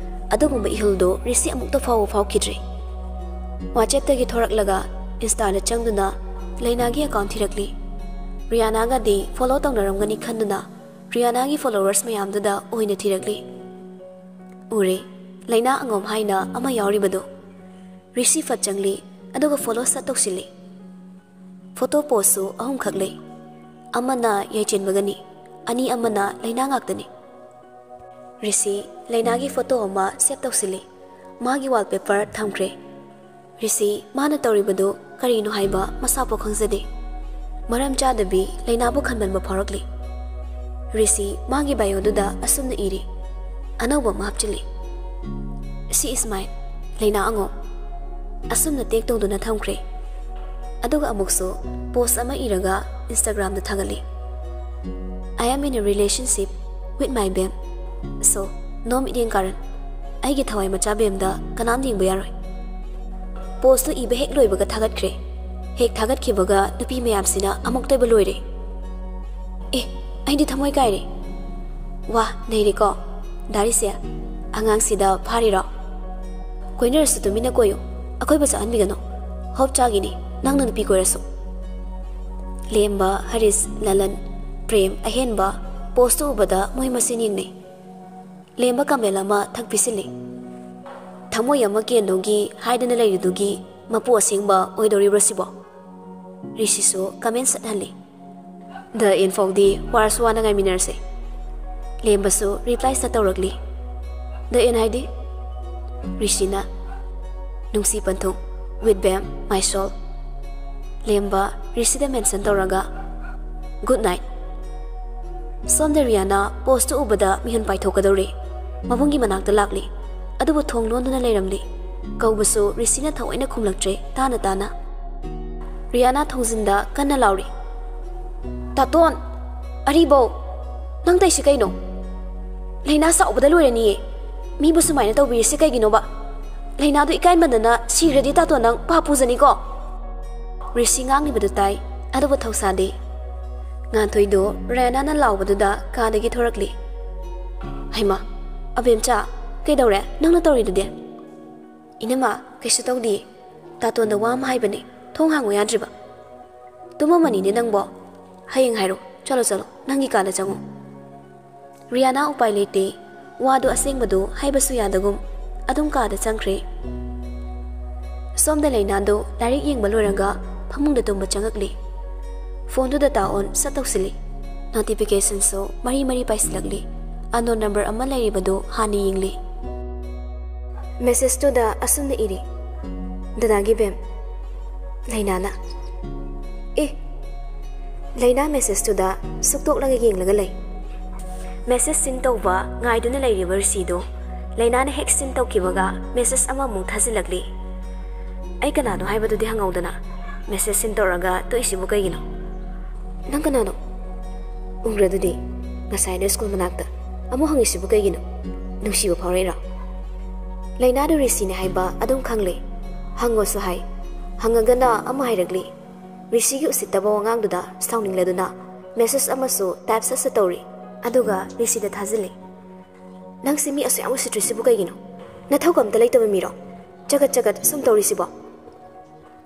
ꯑꯗꯨꯒꯨꯝꯕ ꯏꯍꯨꯜꯗꯨ ꯔꯤꯁꯤ ꯑꯃꯨꯛꯇ ꯐꯥꯎꯕ ꯐꯥꯎꯈꯤꯗ꯭ꯔꯤ꯫ ꯋꯥꯆꯦꯞꯇꯒꯤ ꯊꯣꯔꯛꯂꯒ ꯏꯟꯁꯇꯥꯗ ꯆꯪꯗꯨꯅ ꯂꯩꯅꯥꯒꯤ ꯑꯦꯀꯥꯎꯟ ꯊꯤꯔꯛꯂꯤ꯫ ꯔꯤꯌꯥꯅꯥꯒꯗꯤ ꯐꯣꯂꯣ ꯇꯧꯅꯔꯝꯒꯅꯤ ꯈꯟꯗꯨꯅ ꯔꯤꯌꯥꯅꯥꯒꯤ ꯐꯣꯂꯣꯋꯔꯁ ꯃꯌꯥꯝꯗꯨꯗ ꯑꯣꯏꯅ ꯊꯤꯔꯛꯂꯤ꯫ ꯎꯔꯦ, ꯂꯩꯅꯥ ꯑꯉꯣꯝ ꯍꯥꯏꯅ ꯑꯃ ꯌꯥꯎꯔꯤꯕꯗꯨ꯫ ꯔꯤꯁꯤ ꯐꯠ ꯆꯪꯂꯤ, ꯑꯗꯨꯒ ꯐꯣꯂꯣ ꯁꯠ ꯇꯧꯁꯤꯜꯂꯤ꯫ ꯐꯣꯇꯣ ꯄꯣꯁꯁꯨ ꯑꯍꯨꯝꯈꯛ ꯂꯩ꯫ ꯑꯃꯅ ꯌꯥꯏꯆꯦꯟꯕꯒꯅꯤ, ꯑꯅꯤ ꯑꯃꯅ ꯂꯩꯅꯥ ꯉꯥꯛꯇꯅꯤ꯫ ꯔꯤꯁꯤ ꯂꯩꯅꯥꯒꯤ ꯐꯣꯇꯣ ꯑꯃ ꯁꯦꯞ ꯇꯧꯁꯤꯜꯂꯤ꯫ ꯃꯥꯒꯤ ꯋꯥꯜꯄꯦꯄꯔ ꯊꯝꯈ꯭ꯔꯦ꯫ ꯔꯤꯁꯤ ꯃꯥꯅ ꯇꯧꯔꯤꯕꯗꯨ ꯀꯔꯤꯅꯣ ꯍꯥꯏꯕ ꯃꯁꯥꯐꯥꯎ ꯈꯪꯖꯗꯦ꯫ ꯃꯔꯝ ꯆꯥꯗꯕꯤ ꯂꯩꯅꯥꯕꯨ ꯈꯟꯃꯟꯕ ꯐꯥꯎꯔꯛꯂꯤ꯫ ꯔꯤꯁꯤ ꯃꯥꯒꯤ ꯕꯥꯏꯑꯣꯗꯨꯗ ꯑꯁꯨꯝꯅ ꯏꯔꯤ, ꯑꯅꯧꯕ ꯑꯃ ꯍꯥꯞꯆꯤꯜꯂꯤ꯫ "She is mine, ꯂꯩꯅꯥ ꯑꯉꯣꯝ꯫" ꯑꯁꯨꯝꯅ ꯇꯦꯛ ꯇꯧꯗꯨꯅ ꯊꯝꯈ꯭ꯔꯦ꯫ ꯑꯗꯨꯒ ꯑꯃꯨꯛꯁꯨ ꯄꯣꯁ ꯑꯃ ꯏꯔꯒ ꯏꯟꯁꯇꯥꯒ꯭ꯔꯥꯝꯗ ꯊꯥꯒꯠꯂꯤ꯫ "I am in a relationship with my ꯕꯦꯝ꯫ So, no ꯃꯤꯠꯌꯦꯡ ꯀꯥꯔꯟ꯫ ꯑꯩꯒꯤ ꯊꯋꯥꯏ ꯃꯆꯥ ꯕꯦꯝꯗ ꯀꯅꯥꯝ ꯌꯦꯡꯕ ꯌꯥꯔꯣꯏ꯫" ꯄꯣꯁꯇꯨ ꯏꯕ ꯍꯦꯛ ꯂꯣꯏꯕꯒ ꯊꯥꯒꯠꯈ꯭ꯔꯦ꯫ ꯍꯦꯛ ꯊꯥꯒꯠꯈꯤꯕꯒ ꯅꯨꯄꯤ ꯃꯌꯥꯝꯁꯤꯅ ꯑꯃꯨꯛꯇꯣꯏꯕ ꯂꯣꯏꯔꯦ꯫ "ꯑꯦ, ꯑꯩꯗꯤ ꯊꯃꯣꯏ ꯀꯥꯏꯔꯦ꯫ ꯋꯥ, ꯅꯩꯔꯦꯀꯣ?" ꯗꯥꯔꯤꯁꯦ, ꯑꯉꯥꯡꯁꯤꯗ ꯐꯥꯔꯤꯔꯣ? ꯀꯣꯏꯅꯔꯁꯨ ꯇꯨꯃꯤꯟꯅ ꯀꯣꯏꯌꯨ, ꯑꯀꯣꯏꯕ ꯆꯠꯍꯟꯕꯤꯒꯅꯨ꯫ ꯍꯣꯞ ꯆꯥꯒꯤꯅꯤ, ꯅꯪꯅ ꯅꯨꯄꯤ ꯀꯣꯏꯔꯁꯨ꯫ ꯂꯦꯝꯕ, ꯍꯔꯤꯁ, ꯂꯂꯟ, ꯄ꯭ꯔꯦꯝ, ꯑꯍꯦꯟꯕ ꯄꯣꯁꯇꯨ ꯎꯕꯗ ꯃꯣꯏ ꯃꯁꯦꯟ ꯌꯦꯡꯅꯩ꯫ ꯂꯦꯝꯕ ꯀꯥꯃꯦꯜ ꯑꯃ ꯊꯛ ꯄꯤꯁꯤꯜꯂꯤ꯫ ꯊꯃꯣꯏ ꯑꯃ ꯀꯦꯟꯗꯧꯒꯤ ꯍꯥꯏꯗꯅ ꯂꯩꯔꯤꯗꯨꯒꯤ ꯃꯄꯨ ꯑꯁꯦꯡꯕ ꯑꯣꯏꯗꯧꯔꯤꯕ꯭ꯔꯥ ꯁꯤꯕꯣ? ꯔꯤꯁꯤꯁꯨ ꯀꯃꯦꯟ ꯁꯠꯍꯜꯂꯤ꯫ ꯗ ꯑꯦꯟ ꯐꯥꯎꯗꯤ ꯋꯥꯔꯁꯨ ꯋꯥꯅ ꯉꯥꯏꯃꯤꯟꯅꯔꯁꯦ꯫ ꯂꯦꯝꯕꯁꯨ ꯔꯤꯄ꯭ꯂꯥꯏ ꯁꯠ ꯇꯧꯔꯛꯂꯤ꯫ ꯗ ꯑꯦꯟ ꯍꯥꯏꯗꯤ? ꯔꯤꯁꯤꯅ, ꯅꯨꯡꯁꯤ ꯄꯟꯊꯨꯡ, with ꯕꯦꯝ, my soul꯫ ꯂꯦꯝꯕ ꯔꯤꯁꯤꯗ ꯃꯦꯟꯁꯟ ꯇꯧꯔꯒ, "Good night"꯫ ꯁꯣꯝꯗ ꯔꯤꯌꯥꯅ ꯄꯣꯁꯇꯨ ꯎꯕꯗ ꯃꯤꯍꯨꯟ ꯄꯥꯏꯊꯣꯛꯀꯗꯧꯔꯦ꯫ ꯃꯕꯨꯡꯒꯤ ꯃꯅꯥꯛꯇ ꯂꯥꯛꯂꯤ, ꯑꯗꯨꯕꯨ ꯊꯣꯡ ꯂꯣꯟꯗꯨꯅ ꯂꯩꯔꯝꯂꯤ꯫ ꯀꯧꯕꯁꯨ ꯔꯤꯁꯤꯅ ꯊꯑꯣꯏꯅ ꯈꯨꯝꯂꯛꯇ꯭ꯔꯦ, ꯇꯥꯅ ꯇꯥꯅ꯫ ꯔꯤꯌꯥꯅ ꯊꯣꯡꯖꯤꯟꯗ ꯀꯟꯅ ꯂꯥꯎꯔꯤ, "ꯇꯥꯇꯣꯟ! ꯑꯔꯤꯕꯧ! ꯅꯪ ꯇꯧꯏꯁꯤ ꯀꯩꯅꯣ? ꯂꯩꯅꯥ ꯁꯥꯎꯕꯗ ꯂꯣꯏꯔꯅꯤꯌꯦ꯫ ꯃꯤꯕꯨ ꯁꯨꯃꯥꯏꯅ ꯇꯧꯕꯤꯔꯤꯁꯤ ꯀꯩꯒꯤꯅꯣꯕ? ꯂꯩꯅꯥꯗꯨ ꯏꯀꯥꯏꯃꯟꯗꯅ ꯁꯤꯈ꯭ꯔꯗꯤ ꯇꯥꯇꯣꯟ ꯅꯪ ꯄꯥꯞ ꯄꯨꯖꯅꯤꯀꯣ"꯫ ꯔꯤꯁꯤ ꯉꯥꯡꯂꯤꯕꯗꯨ ꯇꯥꯏ, ꯑꯗꯨꯕꯨ ꯊꯧꯁꯥꯗꯦ꯫ ꯉꯥꯟꯊꯣꯏꯗꯨ ꯔꯤꯌꯥꯅ ꯂꯥꯎꯕꯗꯨꯗ ꯀꯥꯗꯒꯤ ꯊꯣꯔꯛꯂꯤ꯫ "ꯍꯩꯃꯥ, ꯑꯕꯦꯝꯆꯥ, ꯀꯩꯗꯧꯔꯦ? ꯅꯪꯅ ꯇꯧꯔꯤꯗꯨꯗꯤ?" "ꯏꯅꯝꯃ, ꯀꯩꯁꯨ ꯇꯧꯗꯤꯌꯦ꯫ ꯇꯥꯇꯣꯟꯗ ꯋꯥ ꯑꯃ ꯍꯥꯏꯕꯅꯦ, ꯊꯣꯡ ꯍꯥꯡꯉꯨ ꯌꯥꯗ꯭ꯔꯤꯕ?" "ꯇꯨꯝꯃꯝꯃꯅꯤꯅꯦ ꯅꯪꯕꯣ꯫ ꯍꯌꯦꯡ ꯍꯥꯏꯔꯣ꯫ ꯆꯠꯂꯣ, ꯆꯠꯂꯣ, ꯅꯪꯒꯤ ꯀꯥꯗ ꯆꯪꯉꯣ"꯫ ꯔꯤꯌꯥꯅ ꯎꯄꯥꯏ ꯂꯩꯇꯦ꯫ ꯋꯥꯗꯨ ꯑꯁꯦꯡꯕꯗꯨ ꯍꯥꯏꯕꯁꯨ ꯌꯥꯗꯒꯨꯝ ꯑꯗꯨꯝ ꯀꯥꯗ ꯆꯪꯈ꯭ꯔꯦ꯫ ꯁꯣꯝꯗ ꯂꯩꯅꯥꯗꯨ ꯂꯥꯏꯔꯤꯛ ꯌꯦꯡꯕ ꯂꯣꯏꯔꯒ ꯐꯃꯨꯡꯗ ꯇꯨꯝꯕ ꯆꯪꯉꯛꯂꯤ꯫ ꯐꯣꯟꯗꯨꯗ ꯇꯥꯛ ꯑꯣꯟ ꯁꯠ ꯇꯧꯁꯤꯜꯂꯤ꯫ ꯅꯣꯇꯤꯐꯤꯀꯦꯁꯟꯁꯨ ꯃꯔꯤ ꯃꯔꯤ ꯄꯥꯏꯁꯤꯜꯂꯛꯂꯤ꯫ ꯑꯟꯅꯣꯟ ꯅꯝꯕꯔ ꯑꯃ ꯂꯩꯔꯤꯕꯗꯨ ꯍꯥꯟꯅ ꯌꯦꯡꯂꯤ꯫ ꯃꯦꯁꯦꯖꯇꯨꯗ ꯑꯁꯨꯝꯅ ꯏꯔꯤ, "ꯗꯗꯥꯒꯤ ꯕꯦꯝ, ꯂꯩꯅꯥꯅ"꯫ ꯑꯦ, ꯂꯩꯅꯥ ꯃꯦꯁꯦꯖꯇꯨꯗ ꯁꯨꯛꯇꯣꯛꯂꯒ ꯌꯦꯡꯂꯒ ꯂꯩ꯫ ꯃꯦꯁꯦꯖ ꯁꯤꯟ ꯇꯧꯕ ꯉꯥꯏꯗꯨꯅ ꯂꯩꯔꯤꯕ ꯔꯤꯁꯤꯗꯨ ꯂꯩꯅꯥꯅ ꯍꯦꯛ ꯁꯤꯟ ꯇꯧꯈꯤꯕꯒ ꯃꯦꯁꯦꯖ ꯑꯃꯃꯨꯛ ꯊꯥꯖꯤꯜꯂꯛꯂꯤ꯫ ꯑꯩ ꯀꯅꯥꯅꯣ ꯍꯥꯏꯕꯗꯨꯗꯤ ꯍꯪꯍꯧꯗꯅ ꯃꯦꯁꯦꯖ ꯁꯤꯟ ꯇꯧꯔꯒ ꯇꯣꯛꯏꯁꯤꯕꯨ ꯀꯩꯒꯤꯅꯣ? "ꯅꯪ ꯀꯅꯥꯅꯣ? ꯎꯪꯒ꯭ꯔꯗꯨꯗꯤ ꯉꯁꯥꯏꯗꯣ ꯁ꯭ꯀꯨꯜ ꯃꯅꯥꯛꯇ꯫ ꯑꯃꯨꯛ ꯍꯪꯉꯤꯁꯤꯕꯨ ꯀꯩꯒꯤꯅꯣ? ꯅꯨꯡꯁꯤꯕ ꯐꯥꯎꯔꯛꯏꯔꯣ?" ꯂꯩꯅꯥꯗꯨ ꯔꯤꯁꯤꯅꯦ ꯍꯥꯏꯕ ꯑꯗꯨꯝ ꯈꯪꯂꯦ꯫ ꯍꯪꯉꯣꯁꯨ ꯍꯥꯏ꯫ ꯍꯪꯉꯒꯅ ꯑꯃ ꯍꯥꯏꯔꯛꯂꯤ꯫ ꯔꯤꯁꯤꯒꯤ ꯎꯁꯤꯠꯇꯕ ꯋꯥꯉꯥꯡꯗꯨꯗ ꯁꯥꯎꯅꯤꯡꯂꯗꯨꯅ ꯃꯦꯁꯦꯖ ꯑꯃꯁꯨ ꯇꯥꯏꯞ ꯁꯠ ꯁꯠ ꯇꯧꯔꯤ꯫ ꯑꯗꯨꯒ ꯔꯤꯁꯤꯗ ꯊꯥꯖꯤꯜꯂꯤ꯫ ꯅꯪꯁꯦ ꯃꯤ ꯑꯁꯨꯛ ꯌꯥꯝ ꯎꯁꯤꯠꯇ꯭ꯔꯤꯁꯤꯕꯨ ꯀꯩꯒꯤꯅꯣ? ꯅꯊꯧꯒ ꯑꯝꯇ ꯂꯩꯇꯕ ꯃꯤꯔꯣ? ꯆꯒꯠ ꯆꯒꯠ ꯁꯨꯝ ꯇꯧꯔꯤꯁꯤꯕꯣ?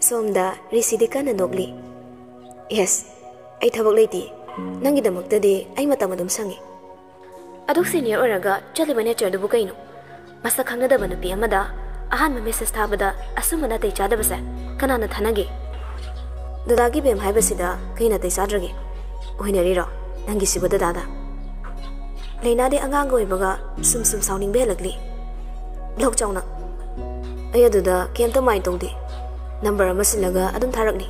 ꯁꯣꯝꯗ ꯔꯤꯁꯤꯗꯤ ꯀꯟꯅ ꯅꯣꯛꯂꯤ꯫ "ꯌꯦꯁ, ꯑꯩ ꯊꯕꯛ ꯂꯩꯇꯦ꯫ ꯅꯪꯒꯤꯗꯃꯛꯇꯗꯤ ꯑꯩ ꯃꯇꯝ ꯑꯗꯨꯝ ꯁꯪꯉꯤ꯫" ꯑꯗꯨꯛ ꯁꯦꯅꯤꯌꯔ ꯑꯣꯏꯔꯒ ꯆꯠꯂꯤꯕ ꯅꯦꯆꯔꯗꯨꯕꯨ ꯀꯩꯅꯣ? ꯃꯁꯛ ꯈꯪꯅꯗꯕ ꯅꯨꯄꯤ ꯑꯃꯗ ꯑꯍꯥꯟꯕ ꯃꯦꯁꯦꯖ ꯊꯥꯕꯗ ꯑꯁꯨꯝꯕ ꯅꯥꯇꯩ ꯆꯥꯗꯕꯁꯦ ꯀꯅꯥꯅ ꯊꯥꯅꯒꯦ? ꯗꯗꯥꯒꯤ ꯕꯦꯝ ꯍꯥꯏꯕꯁꯤꯗ ꯀꯩ ꯅꯥꯇꯩ ꯆꯥꯗ꯭ꯔꯒꯦ? ꯑꯣꯏꯅꯔꯤꯔꯣ ꯅꯪꯒꯤꯁꯤꯕꯨ ꯗꯗꯥꯗ? ꯂꯩꯅꯥꯗꯤ ꯑꯉꯥꯡꯒ ꯑꯣꯏꯕꯒ ꯁꯨꯝ ꯁꯨꯝ ꯁꯥꯎꯅꯤꯡꯕ ꯍꯦꯜꯂꯛꯂꯤ꯫ ꯕ꯭ꯂꯣꯛ ꯆꯥꯎꯅ꯫ ꯑꯩ ꯑꯗꯨꯗ ꯀꯩꯝꯇ ꯃꯥꯏꯟ ꯇꯧꯗꯦ꯫ ꯅꯝꯕꯔ ꯑꯃ ꯁꯤꯜꯂꯒ ꯑꯗꯨꯝ ꯊꯥꯔꯛꯅꯤ꯫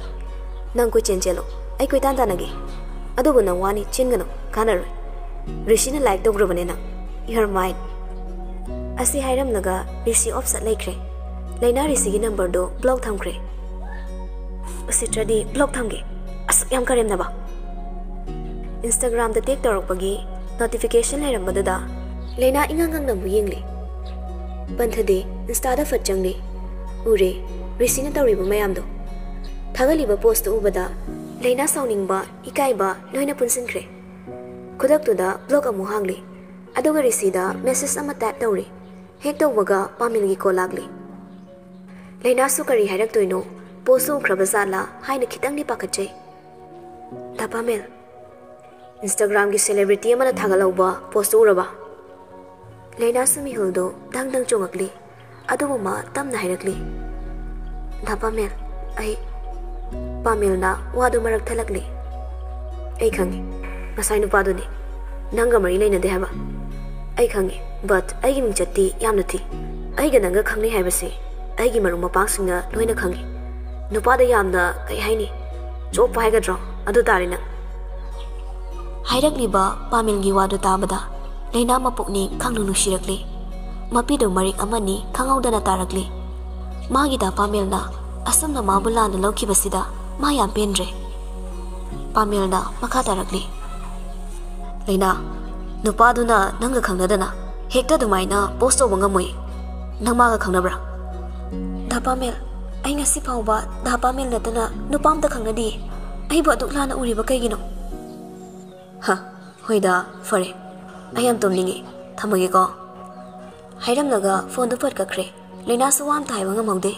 ꯅꯪ ꯀꯣꯏꯆꯦꯟ ꯆꯦꯜꯂꯣ, ꯑꯩ ꯀꯣꯏꯇꯥꯟ ꯇꯥꯟꯅꯒꯦ꯫ ꯑꯗꯨꯕꯨ ꯅꯪ ꯋꯥꯅꯤ ꯆꯦꯟꯒꯅꯨ, ꯀꯥꯟꯅꯔꯣꯏ꯫ ꯔꯤꯁꯤꯅ ꯂꯥꯏꯛ ꯇꯧꯈ꯭ꯔꯕꯅꯦ ꯅꯪ꯫ You're mine꯫ ꯑꯁꯤ ꯍꯥꯏꯔꯝꯂꯒ ꯔꯤꯁꯤ ꯑꯣꯐ ꯆꯠ ꯂꯩꯈ꯭ꯔꯦ꯫ ꯂꯩꯅꯥ ꯔꯤꯁꯤꯒꯤ ꯅꯝꯕꯔꯗꯨ ꯕ꯭ꯂꯣꯛ ꯊꯝꯈ꯭ꯔꯦ꯫ ꯎꯁꯤꯠꯇ꯭ꯔꯗꯤ ꯕ꯭ꯂꯣꯛ ꯊꯝꯒꯦ꯫ ꯑꯁꯨꯛ ꯌꯥꯝ ꯀꯔꯦꯝꯅꯕ꯫ ꯏꯟꯁꯇꯥꯒ꯭ꯔꯥꯝꯗ ꯇꯦꯛ ꯇꯧꯔꯛꯄꯒꯤ ꯅꯣꯇꯤꯐꯤꯀꯦꯁꯟ ꯂꯩꯔꯝꯕꯗꯨꯗ ꯂꯩꯅꯥ ꯏꯉꯥꯡ ꯉꯥꯡꯅꯕꯨ ꯌꯦꯡꯂꯤ꯫ ꯄꯟꯊꯗꯦ, ꯏꯟꯁꯇꯥꯗ ꯐꯠ ꯆꯪꯂꯤ꯫ ꯎꯔꯦ, ꯔꯤꯁꯤꯅ ꯇꯧꯔꯤꯕ ꯃꯌꯥꯝꯗꯣ꯫ ꯊꯥꯒꯠꯂꯤꯕ ꯄꯣꯁꯇꯨ ꯎꯕꯗ ꯂꯩꯅꯥ ꯁꯥꯎꯅꯤꯡꯕ, ꯏꯀꯥꯏꯕ ꯂꯣꯏꯅ ꯄꯨꯟꯁꯤꯟꯈ꯭ꯔꯦ꯫ ꯈꯨꯗꯛꯇꯨꯗ ꯕ꯭ꯂꯣꯛ ꯑꯃꯨꯛ ꯍꯥꯡꯂꯤ꯫ ꯑꯗꯨꯒ ꯔꯤꯁꯤꯗ ꯃꯦꯁꯦꯖ ꯑꯃ ꯇꯥꯏꯞ ꯇꯧꯔꯤ꯫ ꯍꯦꯛ ꯇꯧꯕꯒ ꯄꯥꯃꯤꯜꯒꯤ ꯀꯣꯜ ꯂꯥꯛꯂꯤ꯫ ꯂꯩꯅꯥꯁꯨ ꯀꯔꯤ ꯍꯥꯏꯔꯛꯇꯣꯏꯅꯣ, ꯄꯣꯁꯇꯨ ꯎꯈ꯭ꯔꯕ ꯖꯥꯠꯂꯥ ꯍꯥꯏꯅ ꯈꯤꯇꯪꯗꯤ ꯄꯥꯈꯠꯆꯩ꯫ "ꯗꯥ ꯄꯥꯃꯤꯜ, ꯏꯟꯁꯇꯥꯒ꯭ꯔꯥꯝꯒꯤ ꯁꯦꯂꯦꯕ꯭ꯔꯤꯇꯤ ꯑꯃꯅ ꯊꯥꯒꯠꯍꯧꯕ ꯄꯣꯁꯇꯨ ꯎꯔꯕ?" ꯂꯩꯅꯥꯁꯨ ꯃꯤꯍꯨꯜꯗꯨ ꯗꯪ ꯗꯪ ꯆꯣꯡꯉꯛꯂꯤ꯫ ꯑꯗꯨꯕꯨ ꯃꯥ ꯇꯞꯅ ꯍꯥꯏꯔꯛꯂꯤ, "ꯗꯥ ꯄꯥꯃꯤꯜ, ꯑꯩ..." ꯄꯥꯃꯤꯜꯅ ꯋꯥꯗꯨ ꯃꯔꯛ ꯊꯠꯂꯛꯂꯤ꯫ "ꯑꯩ ꯈꯪꯉꯤ, ꯉꯁꯥꯏ ꯅꯨꯄꯥꯗꯨꯅꯤ꯫ ꯅꯪꯒ ꯃꯔꯤ ꯂꯩꯅꯗꯦ ꯍꯥꯏꯕ꯫ ꯑꯩ ꯈꯪꯉꯤ, ꯕꯠ ꯑꯩꯒꯤ ꯃꯤꯡꯆꯠꯇꯤ ꯌꯥꯝꯅ ꯊꯤ꯫ ꯑꯩꯒ ꯅꯪꯒ ꯈꯪꯅꯩ ꯍꯥꯏꯕꯁꯤ ꯑꯩꯒꯤ ꯃꯔꯨꯞ ꯃꯄꯥꯡꯁꯤꯡꯅ ꯂꯣꯏꯅ ꯈꯪꯉꯤ꯫ ꯅꯨꯄꯥꯗ ꯌꯥꯝꯅ, ꯀꯩ ꯍꯥꯏꯅꯤ, ꯆꯣꯞꯄ ꯍꯥꯏꯒꯗ꯭ꯔꯣ, ꯑꯗꯨ ꯇꯥꯔꯦ ꯅꯪ꯫" ꯍꯥꯏꯔꯛꯂꯤꯕ ꯄꯥꯃꯤꯜꯒꯤ ꯋꯥꯗꯨ ꯇꯥꯕꯗ ꯂꯩꯅꯥ ꯃꯄꯨꯛꯅꯤꯡ ꯈꯪꯅꯨꯡ ꯅꯨꯡꯁꯤꯔꯛꯂꯤ꯫ ꯃꯄꯤꯗꯨ ꯃꯔꯤꯛ ꯑꯃꯅꯤ ꯈꯪꯍꯧꯗꯅ ꯇꯥꯔꯛꯂꯤ꯫ ꯃꯥꯒꯤ ꯗꯥ ꯄꯥꯃꯤꯜꯅ ꯑꯁꯨꯝꯅ ꯃꯥꯕꯨ ꯂꯥꯟꯅ ꯂꯧꯈꯤꯕꯁꯤꯗ ꯃꯥ ꯌꯥꯝ ꯄꯦꯟꯗ꯭ꯔꯦ꯫ ꯄꯥꯃꯤꯜꯅ ꯃꯈꯥ ꯇꯥꯔꯛꯂꯤ, "ꯂꯩꯅꯥ, ꯅꯨꯄꯥꯗꯨꯅ ꯅꯪꯒ ꯈꯪꯅꯗꯅ ꯍꯦꯛꯇ ꯑꯗꯨꯃꯥꯏꯅ ꯄꯣꯁ ꯇꯧꯕ ꯉꯝꯃꯣꯏ꯫ ꯅꯪ ꯃꯥꯒ ꯈꯪꯅꯕ꯭ꯔꯥ?" "ꯗꯥ ꯄꯥꯃꯤꯜ, ꯑꯩ ꯉꯁꯤ ꯐꯥꯎꯕ ꯗꯥ ꯄꯥꯃꯤꯜ ꯅꯠꯇꯅ ꯅꯨꯄꯥ ꯑꯝꯇ ꯈꯪꯅꯗꯤꯌꯦ꯫ ꯑꯩꯕꯨ ꯑꯗꯨꯛ ꯂꯥꯟꯅ ꯎꯔꯤꯕ ꯀꯩꯒꯤꯅꯣ?" "ꯍ, ꯍꯣꯏꯗ, ꯐꯔꯦ꯫ ꯑꯩ ꯌꯥꯝ ꯇꯨꯝꯅꯤꯡꯉꯤ꯫ ꯊꯝꯃꯒꯦꯀꯣ꯫ ꯍꯥꯏꯔꯝꯂꯒ ꯐꯣꯟꯗꯣ ꯄꯠ ꯀꯛꯈ꯭ꯔꯦ꯫ ꯂꯩꯅꯥꯁꯨ ꯋꯥ ꯑꯝꯇ ꯍꯥꯏꯕ ꯉꯝꯍꯧꯗꯦ꯫